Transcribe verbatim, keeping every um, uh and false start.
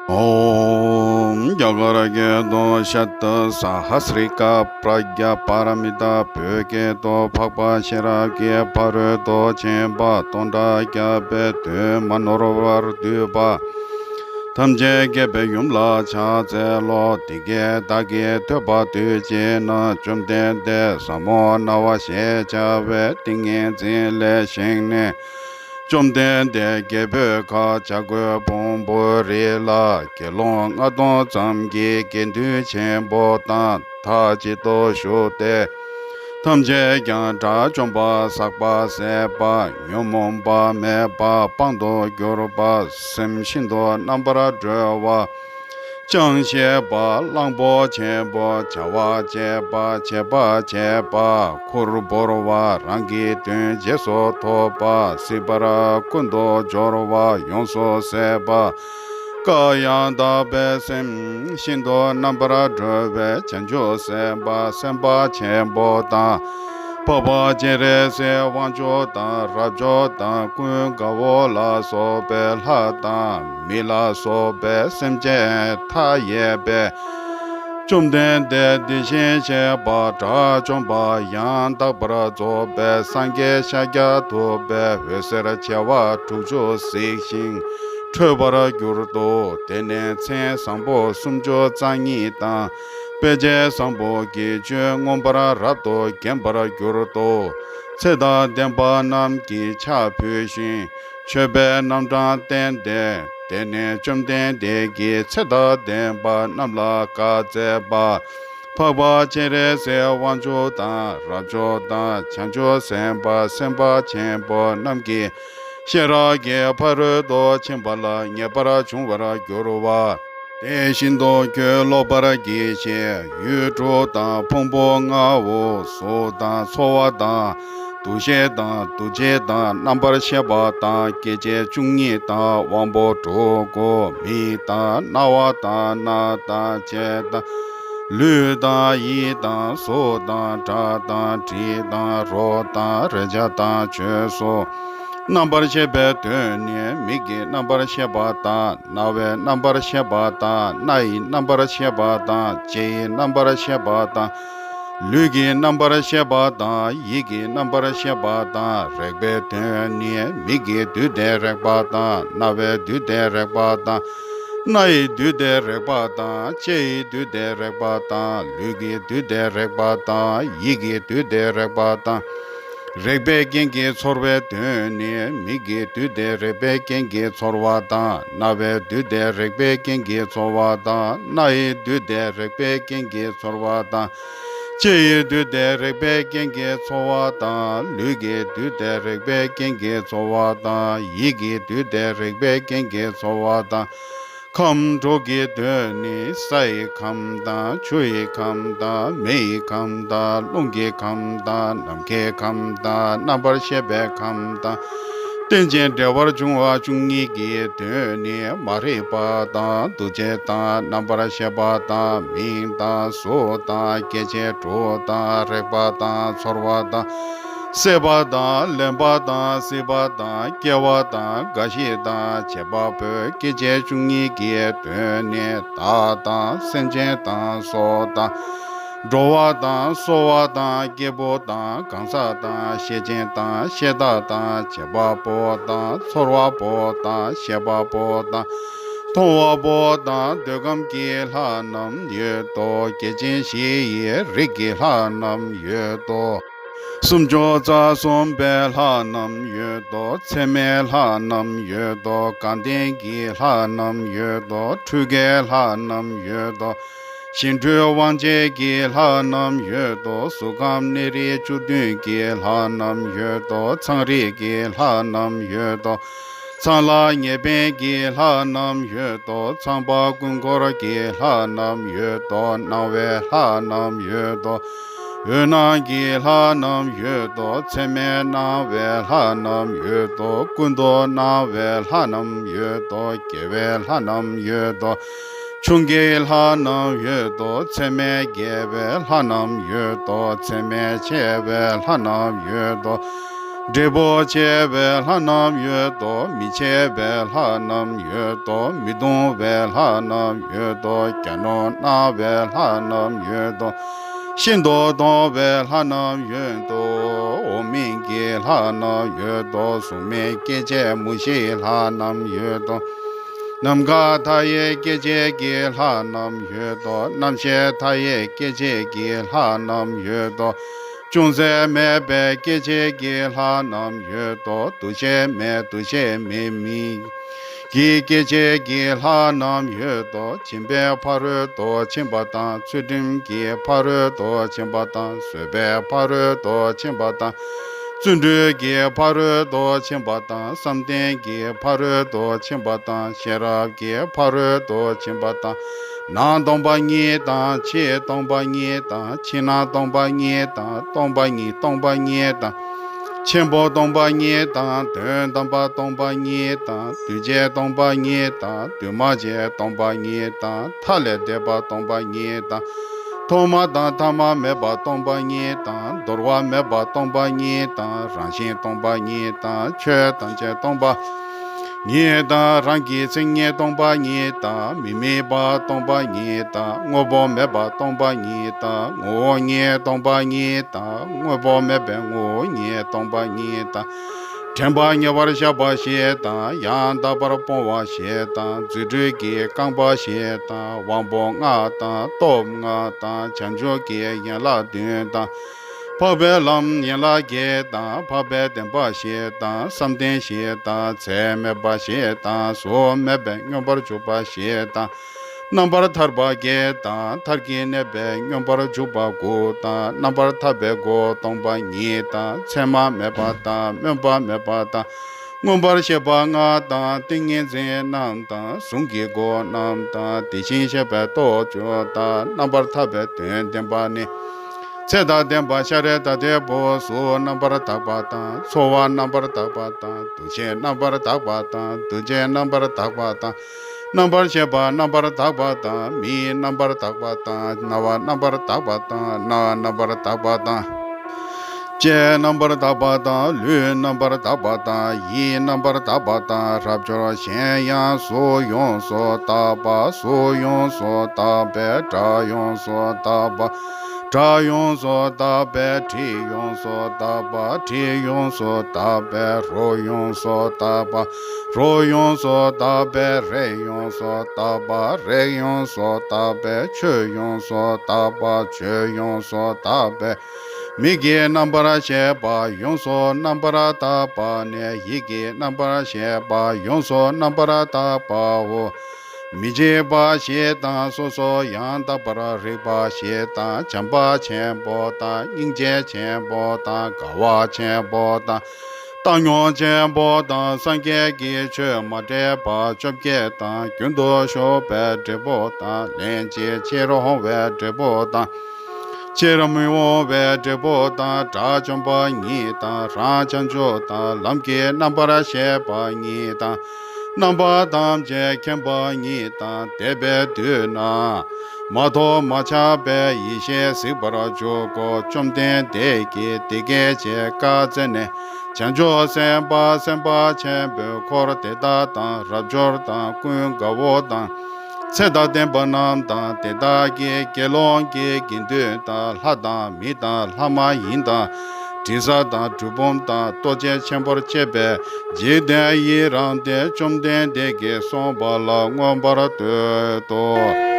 ཨོཾ། རྒྱ་གར་སྐད་དུ། ཤ་ཏ་ས་ཧ་སྲི་ཀ་པྲཛྙཱ་པཱ་ར་མི་ཏཱ། བོད་སྐད་དུ། འཕགས་པ་ཤེས་རབ་ཀྱི་ཕ་རོལ་ཏུ་ཕྱིན་པ་སྟོང་ཕྲག་བརྒྱ་པའི་དོན་མ་ནོར་བར་བསྡུས་པ། ཐམས་ཅད་མཁྱེན་པའི་ཡུམ་ལ་ཕྱག་འཚལ་ལོ། འདི་སྐད་བདག་གིས་ཐོས་པ་དུས་གཅིག་ན། བཅོམ་ལྡན་འདས་ཟབ་མོ་སྣང་བ་ཞེས་བྱ་བའི་ཏིང་ངེ་འཛིན་ལས་བཞེངས་ནས། བཅོམ་ལྡན་འདས་རྒྱལ་པོའི་ཁབ་བྱ་རྒོད་ཕུང་པོའི་རི་ལ་དགེ་སློང་ལྔ་སྟོང་ཙམ་གྱིས་དགེ་འདུན་ཆེན་པོ་དང་མཐའ་གཅིག་ཏུ་བཞུགས་ཏེ། ཐམས་ཅད་ཀྱང་དགྲ་བཅོམ་པ། ཟག་པ་ཟད་པ། ཉོན་མོངས་པ་མེད་པ། དཔང་དུ་གྱུར་པ། སེམས་ཤིན་ཏུ་རྣམ་པར་གྲོལ་བ། ཅང་ཤེས་པ། གླང་པོ་ཆེན་པོ། བྱ་བ་བྱེད་པ། བྱེད་པ་བྱེད་པ། ཁུར་བོར་བ། རང་གི་དོན་རྗེས་སུ་ཐོབ་པ། སྲིད་པར་ཀུན་ཏུ་སྦྱོར་བ། ཡོངས་སུ་ཟད་པ། བཀའ་ཡང་དག་པའི་སེམས། ཤིན་ཏུ་རྣམ་པར་གྲོལ་བའི་བྱང་ཆུབ་སེམས་དཔའ་སེམས་དཔའ་ཆེན་པོ་དང་། འཕགས་པ་སྤྱན་རས་གཟིགས་དབང་ཕྱུག་དང་རབ་མཆོག་དང་ཀུན་དགའ་བོ་ལ་སོགས་པའི་ལྷ་དང་མི་ལ་སོགས་པའི་སེམས་ཅན་མཐའ་ཡས་པའི། བཅོམ་ལྡན་འདས་དེ་བཞིན་གཤེགས་པ་དགྲ་བཅོམ་པ་ཡང་དག་པར་རྫོགས་པའི་སངས་རྒྱས་ཤཱཀྱ་ཐུབ་པས་འོད་ཟེར་བྱེ་བ་དྲུག་ཅུ་གཟིགས་ཤིང་འཕྲོས་པར་གྱུར་ཏོ། དེ་ནས་མཚན་བཟང་པོ་སུམ་ཅུ་རྩ་གཉིས་དང་། དཔེ་བྱད་བཟང་པོ་བརྒྱད་ཅུས་མངོན་པར་རབ་ཏུ་བརྒྱན་པར་གྱུར་ཏོ། ཚེ་དང་ལྡན་པ་རྣམས་ཀྱིས་ཕྱག་ཕུལ་ཞིང་མཆོད་པའི་རྣམ་གྲངས་བསྟན་ཏེ། དེ་ནས་བཅོམ་ལྡན་འདས་ཀྱིས་ཚེ་དང་ལྡན་པ་རྣམས་ལ་བཀའ་སྩལ་པ། འཕགས་པ་སྤྱན་རས་གཟིགས་དབང་ཕྱུག་དང་རབ་མཆོག་དང་བྱང་ཆུབ་སེམས་དཔའ་སེམས་དཔའ་ཆེན་པོ་རྣམས་ཀྱིས་ཤེས་རབ་ཀྱི་ཕ་རོལ་ཏུ་ཕྱིན་པ་ལ་ངེས་པར་འབྱུང་བར་འགྱུར་བ། དེ་བཞིན་དུ་ཁྱོད་ལོག་པར་གྱིས་ཤིག་ཡུལ་དྲུག་དང་ཕུང་པོ་ལྔའོ། གཟུགས་དང་ཚོར་བ་དང་། འདུ་ཤེས་དང་། འདུ་བྱེད་དང་། རྣམ་པར་ཤེས་པ་དང་། སྐྱེ་མཆེད་བཅུ་གཉིས་དང་། དབང་པོ་དྲུག་གོ། མིག་དང་། རྣ་བ་དང་། སྣ་དང་། ལྕེ་དང་། ལུས་དང་། ཡིད་དང་། གཟུགས་དང་། སྒྲ་དང་། དྲི་དང་། རོ་དང་། རེག་བྱ་དང་། བཅོས་སོ། རྣམ་པར་ཤེས་པའི་དོན་ནི། མིག་གི་རྣམ་པར་ཤེས་པ་དང་། རྣ་བའི་རྣམ་པར་ཤེས་པ་དང་། སྣ་ཡི་རྣམ་པར་ཤེས་པ་དང་། ལྕེ་ཡི་རྣམ་པར་ཤེས་པ་དང་། ལུས་ཀྱི་རྣམ་པར་ཤེས་པ་དང་། ཡིད་ཀྱི་རྣམ་པར་ཤེས་པ་དང་། རེག་པའི་དོན་ནི། མིག་གི་འདུས་ཏེ་རེག་པ་དང་། རྣ་བའི་འདུས་ཏེ་རེག་པ་དང་། སྣ་ཡི་འདུས་ཏེ་རེག་པ་དང་། ལྕེ་ཡི་འདུས་ཏེ་རེག་པ་དང་། ལུས་ཀྱི་འདུས་ཏེ་རེག་པ་དང་། ཡིད་ཀྱི་འདུས་ཏེ་རེག་པ་དང་། རེག་པའི་རྐྱེན་གྱིས་ཚོར་བའི་དོན་ནི། མིག་གི་འདུས་ཏེ་རེག་པའི་རྐྱེན་གྱིས་ཚོར་བ་དང་། རྣ་བའི་འདུས་ཏེ་རེག་པའི་རྐྱེན་གྱིས་ཚོར་བ་དང་། སྣ་ཡི་འདུས་ཏེ་རེག་པའི་རྐྱེན་གྱིས་ཚོར་བ་དང་། ལྕེ་ཡི་འདུས་ཏེ་རེག་པའི་རྐྱེན་གྱིས་ཚོར་བ་དང་། ལུས་ཀྱི་འདུས་ཏེ་རེག་པའི་རྐྱེན་གྱིས་ཚོར་བ་དང་། ཡིད་ཀྱི་འདུས་ཏེ་རེག་པའི་རྐྱེན་གྱིས་ཚོར་བ་དང་། ཁམས་དྲུག་གི་དོན་ནི། ས་ཡི་ཁམས་དང་། ཆུ་ཡི་ཁམས་དང་། མེ་ཡི་ཁམས་དང་། རླུང་གི་ཁམས་དང་། ནམ་མཁའི་ཁམས་དང་། རྣམ་པར་ཤེས་པའི་ཁམས་དང་། རྟེན་ཅིང་འབྲེལ་བར་འབྱུང་བ་བཅུ་གཉིས་ཀྱི་དོན་ནི། མ་རིག་པ་དང་། འདུ་བྱེད་དང་། རྣམ་པར་ཤེས་པ་དང་། མིང་དང་། གཟུགས་དང་། སྐྱེ་མཆེད་དྲུག་དང་། རེག་པ་དང་། ཚོར་བ་དང་། སྲེད་པ་དང་། ལེན་པ་དང་། སྲིད་པ་དང་། སྐྱེ་བ་དང་། རྒ་ཤི་དང་། བྱེད་པ་པོའི་སྐྱེ་མཆེད་བཅུ་གཉིས་ཀྱི་དོན་ནི། བདག་དང་། སེམས་ཅན་དང་། སྲོག་དང་། འགྲོ་བ་དང་། གསོ་བ་དང་། སྐྱེས་བུ་དང་། གང་ཟག་དང་། ཤེད་ཅན་དང་། ཤེད་བདག་དང་། བྱེད་པ་པོ་དང་། ཚོར་བ་པོ་དང་། ཤེས་པ་པོ་དང་། མཐོང་བ་པོ་དང་། འདོད་ཁམས་ཀྱི་ལྷ་རྣམས་ཡོད་དོ། སྐྱེ་ཅན་བཞི་ཡི་རིགས་ཀྱི་ལྷ་རྣམས་ཡོད་དོ། སུམ་ཅུ་རྩ་གསུམ་པའི་ལྷ་རྣམས་ཡོད་དོ། ཚད་མའི་ལྷ་རྣམས་ཡོད་དོ། དགའ་ལྡན་གྱི་ལྷ་རྣམས་ཡོད་དོ། འཕྲུལ་དགའི་ལྷ་རྣམས་ཡོད་དོ། ཞིང་འཕྲུལ་དབང་བྱེད་ཀྱི་ལྷ་རྣམས་ཡོད་དོ། གཟུགས་ཁམས་གནས་རིས་བཅུ་བདུན་གྱི་ལྷ་རྣམས་ཡོད་དོ། ཚངས་རིས་ཀྱི་ལྷ་རྣམས་ཡོད་དོ། ཚངས་ལ་ཉེ་ཕན་གྱི་ལྷ་རྣམས་ཡོད་དོ། ཚངས་པ་ཀུན་འཁོར་གྱི་ལྷ་རྣམས་ཡོད་དོ། སྣང་བའི་ལྷ་རྣམས་ཡོད་དོ། འོད་སྣང་གི་ལྷ་རྣམས་ཡོད་དོ། ཚད་མས་སྣང་བའི་ལྷ་རྣམས་ཡོད་དོ། ཀུན་ཏུ་སྣང་བའི་ལྷ་རྣམས་ཡོད་དོ། དགེ་བའི་ལྷ་རྣམས་ཡོད་དོ། ཆུང་དགེའི་ལྷ་རྣམས་ཡོད་དོ། ཚད་མས་དགེ་བའི་ལྷ་རྣམས་ཡོད་དོ། ཚད་མས་ཆེ་བའི་ལྷ་རྣམས་ཡོད་དོ། འབྲས་བུ་ཆེ་བའི་ལྷ་རྣམས་ཡོད་དོ། མི་ཆེ་བའི་ལྷ་རྣམས་ཡོད་དོ། མི་གདུང་བའི་ལྷ་རྣམས་ཡོད་དོ། གྱ་ནོམ་སྣང་བའི་ལྷ་རྣམས་ཡོད་དོ། ཤིན་ཏུ་གདུང་བའི་ལྷ་རྣམས་ཡོད་དོ། འོག་མིན་གྱི་ལྷ་རྣམས་ཡོད་དོ། གཟུགས་མེད་སྐྱེ་མཆེད་མུ་བཞིའི་ལྷ་རྣམས་ཡོད་དོ། ནམ་མཁའ་མཐའ་ཡས་སྐྱེ་མཆེད་ཀྱི་ལྷ་རྣམས་ཡོད་དོ། རྣམ་ཤེས་མཐའ་ཡས་སྐྱེ་མཆེད་ཀྱི་ལྷ་རྣམས་ཡོད་དོ། ཅུང་ཟད་མེད་པའི་སྐྱེ་མཆེད་ཀྱི་ལྷ་རྣམས་ཡོད་དོ། འདུ་ཤེས་མེད་འདུ་ཤེས་མེད་མིན་གྱི་སྐྱེ་མཆེད་ཀྱི་ལྷ་རྣམས་ཡོད་དོ། སྦྱིན་པའི་ཕ་རོལ་ཏུ་ཕྱིན་པ་དང་། ཚུལ་ཁྲིམས་ཀྱི་ཕ་རོལ་ཏུ་ཕྱིན་པ་དང་། བཟོད་པའི་ཕ་རོལ་ཏུ་ཕྱིན་པ་དང་། བརྩོན་འགྲུས་ཀྱི་ཕ་རོལ་ཏུ་ཕྱིན་པ་དང་། བསམ་གཏན་གྱི་ཕ་རོལ་ཏུ་ཕྱིན་པ་དང་། ཤེས་རབ་ཀྱི་ཕ་རོལ་ཏུ་ཕྱིན་པ་དང་། ནང་སྟོང་པ་ཉིད་དང་། ཕྱི་སྟོང་པ་ཉིད་དང་། ཕྱི་ནང་སྟོང་པ་ཉིད་དང་། སྟོང་པ་ཉིད་སྟོང་པ་ཉིད་དང་། ཆེན་པོ་སྟོང་པ་ཉིད་དང་། དོན་དམ་པ་སྟོང་པ་ཉིད་དང་། འདུས་བྱས་སྟོང་པ་ཉིད་དང་། འདུས་མ་བྱས་སྟོང་པ་ཉིད་དང་། མཐའ་ལས་འདས་པ་སྟོང་པ་ཉིད་དང་། ཐོག་མ་དང་ཐ་མ་མེད་པ་སྟོང་པ་ཉིད་དང་། འདོར་བ་མེད་པ་སྟོང་པ་ཉིད་དང་། རང་བཞིན་སྟོང་པ་ཉིད་དང་། ཆོས་ཐམས་ཅད་སྟོང་པ་ཉིད་དང་། རང་གི་མཚན་ཉིད་སྟོང་པ་ཉིད་དང་། མི་དམིགས་པ་སྟོང་པ་ཉིད་དང་། དངོས་པོ་མེད་པ་སྟོང་པ་ཉིད་དང་། ངོ་བོ་ཉིད་སྟོང་པ་ཉིད་དང་། དངོས་པོ་མེད་པའི་ངོ་བོ་ཉིད་སྟོང་པ་ཉིད་དང་། དྲན་པ་ཉེ་བར་བཞག་པ་ཞེས་དང་། ཡང་དག་པར་སྤོང་བ་ཞེས་དང་། རྫུ་འཕྲུལ་གྱི་རྐང་པ་ཞེས་དང་། དབང་པོ་ལྔ་དང་། སྟོབས་ལྔ་དང་། བྱང་ཆུབ་ཀྱི་ཡན་ལག་བདུན་དང་། འཕགས་པའི་ལམ་ཡན་ལག་བརྒྱད་དང་། འཕགས་པའི་བདེན་པ་ཞེས་དང་། བསམ་གཏན་ཞེས་དང་། ཚད་མེད་པ་ཞེས་དང་། གཟུགས་མེད་པའི་མངོན་པར་འཇུག་པ་ཞེས་དང་། རྣམ་པར་ཐར་པ་བརྒྱད་དང་། མཐར་གྱིས་གནས་པའི་མངོན་པར་འཇུག་པ་དགུ་དང་། རྣམ་པར་ཐར་པའི་སྒོ་སྟོང་པ་ཉིད་དང་། མཚན་མ་མེད་པ་དང་། སྨོན་པ་མེད་པ་དང་། མངོན་པར་ཤེས་པ་ལྔ་དང་། ཏིང་ངེ་འཛིན་རྣམས་དང་། གཟུངས་ཀྱི་སྒོ་རྣམས་དང་། དེ་བཞིན་གཤེགས་པའི་སྟོབས་བཅུ་དང་། རྣམ་པར་ཐར་པའི་དོན་བསྟན་པ་ནི། ཚེ་དང་ལྡན་པ་ཤཱ་ར་དྭ་ཏིའི་བུ། གཟུགས་རྣམ་པར་དག་པ་དང་། ཚོར་བ་རྣམ་པར་དག་པ་དང་། འདུ་ཤེས་རྣམ་པར་དག་པ་དང་། འདུ་བྱེད་རྣམ་པར་དག་པ་དང་། རྣམ་པར་ཤེས་པ་རྣམ་པར་དག་པ་དང་། མིག་རྣམ་པར་དག་པ་དང་། རྣ་བ་རྣམ་པར་དག་པ་དང་། སྣ་རྣམ་པར་དག་པ་དང་། ལྕེ་རྣམ་པར་དག་པ་དང་། ལུས་རྣམ་པར་དག་པ་དང་། ཡིད་རྣམ་པར་དག་པ་དང་། རབ་འབྱོར་གཞན་ཡང་གཟུགས་ཡོངས་སུ་དག་པ། གཟུགས་ཡོངས་སུ་དག་པའི་སྒྲ་ཡོངས་སུ་དག་པ། སྒྲ་ཡོངས་སུ་དག་པའི་དྲི་ཡོངས་སུ་དག་པ། དྲི་ཡོངས་སུ་དག་པའི་རོ་ཡོངས་སུ་དག་པ། རོ་ཡོངས་སུ་དག་པའི་རེག་ཡོངས་སུ་དག་པ། རེག་ཡོངས་སུ་དག་པའི་ཆོས་ཡོངས་སུ་དག་པ། ཆོས་ཡོངས་སུ་དག་པའི་མིག་གི་རྣམ་པར་ཤེས་པ་ཡོངས་སུ་རྣམ་པར་དག་པ་ནས། ཡིད་ཀྱི་རྣམ་པར་ཤེས་པ་ཡོངས་སུ་རྣམ་པར་དག་པའོ། མི་འཇིགས་པ་ཞེས་དང་། སོ་སོ་ཡང་དག་པར་རིག་པ་ཞེས་དང་། བྱམས་པ་ཆེན་པོ་དང་། སྙིང་རྗེ་ཆེན་པོ་དང་། དགའ་བ་ཆེན་པོ་དང་། བཏང་སྙོམས་ཆེན་པོ་དང་། སངས་རྒྱས་ཀྱི་ཆོས་མ་འདྲེས་པ་བཅོ་བརྒྱད་དང་། རྒྱུན་དུ་ཞུགས་པའི་འབྲས་བུ་དང་། ལན་གཅིག་ཕྱིར་འོང་བའི་འབྲས་བུ་དང་། ཕྱིར་མི་འོང་བའི་འབྲས་བུ་དང་། དགྲ་བཅོམ་པ་ཉིད་དང་། རང་བྱང་ཆུབ་དང་། ལམ་གྱི་རྣམ་པར་ཤེས་པ་ཉིད་དང་། རྣམ་པ་ཐམས་ཅད་མཁྱེན་པ་ཉིད་དང་། འདས་པའི་དུས་ན་མ་ཐོགས་མ་ཆགས་པའི་ཡེ་ཤེས་གཟིགས་པར་འཇུག་གོ། བཅོམ་ལྡན་འདས་ཀྱིས་འདི་སྐད་ཅེས་བཀའ་སྩལ་ནས། བྱང་ཆུབ་སེམས་དཔའ་སེམས་དཔའ་ཆེན་པོའི་འཁོར་དེ་དག་དང་། རབ་འབྱོར་དང་། ཀུན་དགའ་བོ་དང་། ཚེ་དང་ལྡན་པ་རྣམས་དང་། དེ་དག་གི་དགེ་སློང་གི་དགེ་འདུན་དང་། ལྷ་དང་མི་དང་ལྷ་མ་ཡིན་དང་། དྲི་ཟ་དང་གྲུལ་བུམ་དང་། ལྟོ་འཕྱེ་ཆེན་པོར་བཅས་པའི་འཇིག་རྟེན་ཡི་རངས་ཏེ། བཅོམ་ལྡན་འདས་ཀྱིས་གསུངས་པ་ལ་མངོན་པར་བསྟོད་དོ།